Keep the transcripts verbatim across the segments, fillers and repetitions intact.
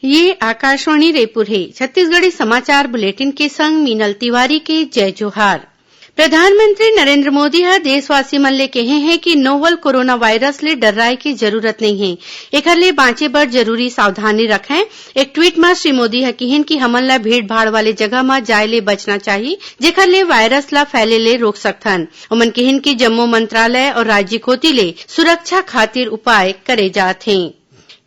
ये आकाशवाणी रायपुर हे। छत्तीसगढ़ी समाचार बुलेटिन के संग मीनल तिवारी के जय जोहार। प्रधानमंत्री नरेंद्र मोदी ह देशवासी मन ले कहे हे कि नोवल कोरोना वायरस ले डर्राए के जरूरत नइ हे। एखर ले बांचे बर जरूरी सावधानी रखें। एक ट्वीट म श्री मोदी ह किहिन कि हमन ल भीड़-भाड़ वाले जगह म जाए ले बचना चाही, जेखर ले वायरस ल फैले ले रोक सकथन। ओमन किहिन कि जम्मो मंत्रालय अउ राज्य कोति ले सुरक्षा खातिर उपाय करे जात हें।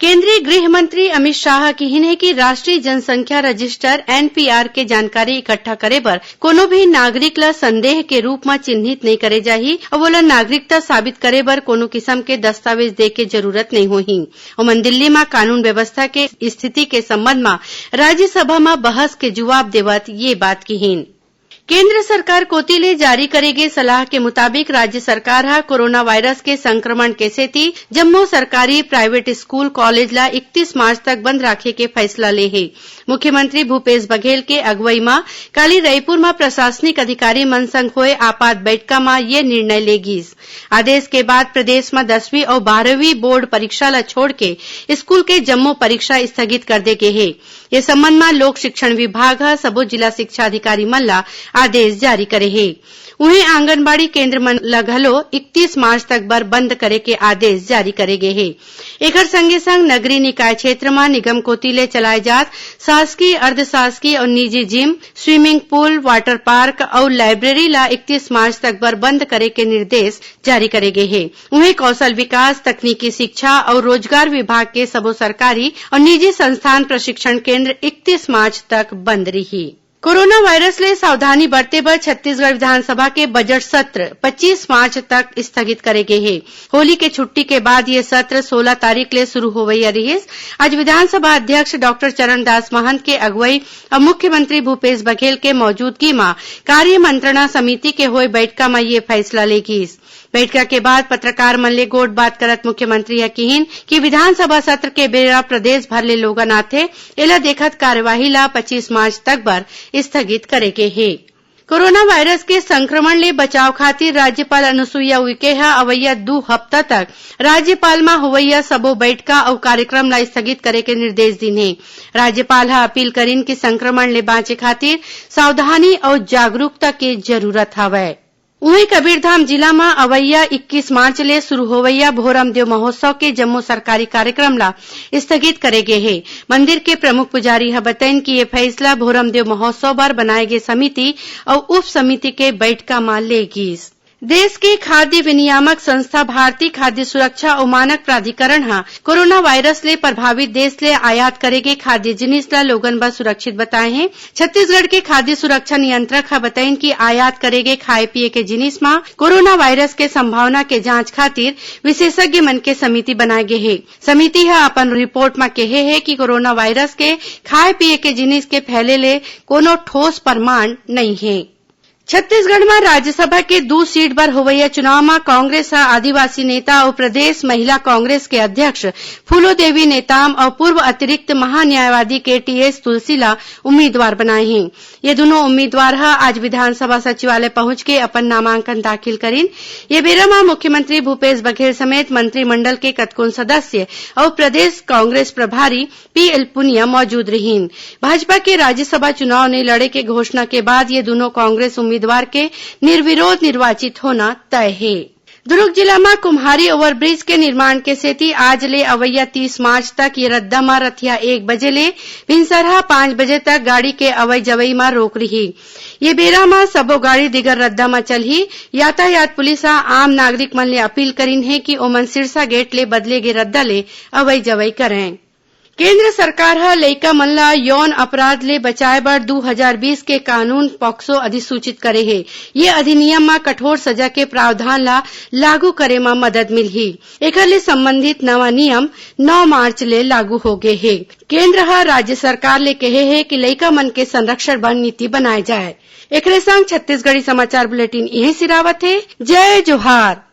केंद्रीय गृह मंत्री अमित शाह ह किहिन हे कि राष्ट्रीय जनसंख्या रजिस्टर, एनपीआर, के जानकारी इकट्ठा करे बर कोनो भी नागरिक ल संदेह के रूप म चिन्हित नइ करे जाही अउ ओला नागरिकता साबित करे बर कोनो किसम के दस्तावेज दे के जरूरत नइ होही। ओमन दिल्ली म कानून व्यवस्था के स्थिति के संबंध म राज्यसभा म बहस के जुवाब देवत ये बात किहिन। केंद्र सरकार कोति ले जारी करे गे सलाह के मुताबिक राज्य सरकार ह कोरोना वायरस के संक्रमण के सेती जम्मो सरकारी, प्राइवेट स्कूल, कॉलेज ल इकतीस मार्च तक बंद राखे के फैसला ले हे। मुख्यमंत्री भूपेश बघेल के अगुवई म काली रईपुर म प्रशासनिक अधिकारी मन संग होय आपात बैठका म ये निर्णय ले गीस। आदेश के बाद प्रदेश म दसवीं अउ बारहवीं बोर्ड परीक्षा ल छोड़ के स्कूल के जम्मो परीक्षा स्थगित कर दे गे हे। ये संबंध म लोक शिक्षण विभाग ह सबो जिला शिक्षा अधिकारी मन ल आदेश जारी करे हे। उहें, आंगनबाड़ी केंद्र मन ल घलो इकतीस मार्च तक बर बंद करे के आदेश जारी करे गे हे। एखर संगे संग नगरीय निकाय क्षेत्र म निगम कोति ले चलाए जात शासकीय, अर्ध शासकीय अउ निजी जिम, स्वीमिंग पूल, वाटर पार्क अउ लाइब्रेरी ल इकतीस मार्च तक बर बंद करे के निर्देश जारी करे गे हे। उहें, कौशल विकास, तकनीकी शिक्षा अउ रोजगार विभाग के सबो सरकारी अउ निजी संस्थान प्रशिक्षण केंद्र इकतीस मार्च तक बंद रही। कोरोना वायरस ले सावधानी बरते बर छत्तीसगढ़ विधानसभा के बजट सत्र पच्चीस मार्च तक स्थगित करे गे हे। होली के छुट्टी के बाद ये सत्र सोलह तारीख ले शुरू होवइया रिहिस। आज विधानसभा अध्यक्ष डॉक्टर चरणदास महंत के अगुवई अउ मुख्यमंत्री भूपेश बघेल के मौजूदगी म कार्य मंत्रणा समिति के होय बैठका म ये फैसला ले गीस। बैठका के बाद पत्रकार मन ले गोठबात करत मुख्यमंत्री ह किहिन कि विधानसभा सत्र के बेरा प्रदेश भर ले लोगन आथे, एला देखत कार्यवाही ला पच्चीस मार्च तक बर स्थगित करे गे हे। कोरोना वायरस के संक्रमण ले बचाव खातिर राज्यपाल अनुसुईया उइके ह अवइया दू हफ्ता तक राज्यपाल म होवइया सबो बैठका अउ कार्यक्रम ला स्थगित करे के निर्देश दीन हे। राज्यपाल ह अपील करिन कि संक्रमण ले बांचे खातिर सावधानी अउ जागरूकता के जरूरत हवय। उहें, कबीरधाम जिला म अवइया इक्कीस मार्च ले शुरू होवइया भोरमदेव महोत्सव के जम्मो सरकारी कार्यक्रम ला स्थगित करे गे हे। मंदिर के प्रमुख पुजारी ह बतइन कि ये फैसला भोरमदेव महोत्सव बर बनाए गे समिति अउ उप समिति के बैठका म ले गीस। देश के खाद्य विनियामक संस्था भारतीय खाद्य सुरक्षा अउ मानक प्राधिकरण ह कोरोना वायरस ले प्रभावित देश ले आयात करे गे खाद्य जिनिस ल लोगन बर सुरक्षित बताए हे। छत्तीसगढ़ के खाद्य सुरक्षा नियंत्रक ह बतइन कि आयात करे गे खाए पिए के जिनिस म कोरोना वायरस के संभावना के जांच खातिर विशेषज्ञ मन के समिति बनाए गे हे। समिति ह अपन रिपोर्ट म केहे हे कि कोरोना वायरस के खाए पिए के जिनिस के फैले ले कोनो ठोस प्रमाण नइ हे। छत्तीसगढ़ म राज्यसभा के दू सीट बर होवइया चुनाव म कांग्रेस ह आदिवासी नेता अउ प्रदेश महिला कांग्रेस के अध्यक्ष फूलो देवी नेताम अउ पूर्व अतिरिक्त महान्यायवादी केटीएस तुलसी ला उम्मीदवार बनाए हे। ये दुनों उम्मीदवार ह आज विधानसभा सचिवालय पहुंच के अपन नामांकन दाखिल करिन। ये बेरा म मुख्यमंत्री भूपेश बघेल समेत मंत्रिमंडल के कतकोन सदस्य अउ प्रदेश कांग्रेस प्रभारी पीएल पुनिया मौजूद रहिन। भाजपा के राज्यसभा चुनाव नइ लड़े के घोषणा के बाद ये दुनों कांग्रेस उम्मीदवार के निर्विरोध निर्वाचित होना तय हे। दुर्ग जिला म कुम्हारी ओवरब्रिज के निर्माण के सेती आज ले अवइया तीस मार्च तक ये रद्दा म रथिया एक बजे ले भिनसरहा पाँच बजे तक गाड़ी के अवई जवई म रोक रिही। ये बेरा म सबो गाड़ी दिगर रद्दा म चलही। यातायात पुलिस ह आम नागरिक मन ले अपील करिन हे कि ओमन सिरसा गेट ले बदले गे रद्दा ले अवई जवई करंय। केंद्र सरकार ह लइका मन ल यौन अपराध ले बचाए बर दू हजार बीस के कानून पॉक्सो अधिसूचित करे हे। ये अधिनियम म कठोर सजा के प्रावधान ल लागू करे म मदद मिलही। एखर ले संबंधित नवा नियम नौ मार्च ले लागू हो गे हे। केंद्र ह राज्य सरकार ले केहे हे कि लइका मन के संरक्षण बर नीति बनाए जाए। एखरे संग छत्तीसगढ़ी समाचार बुलेटिन इहें सिरावत हे। जय जोहार।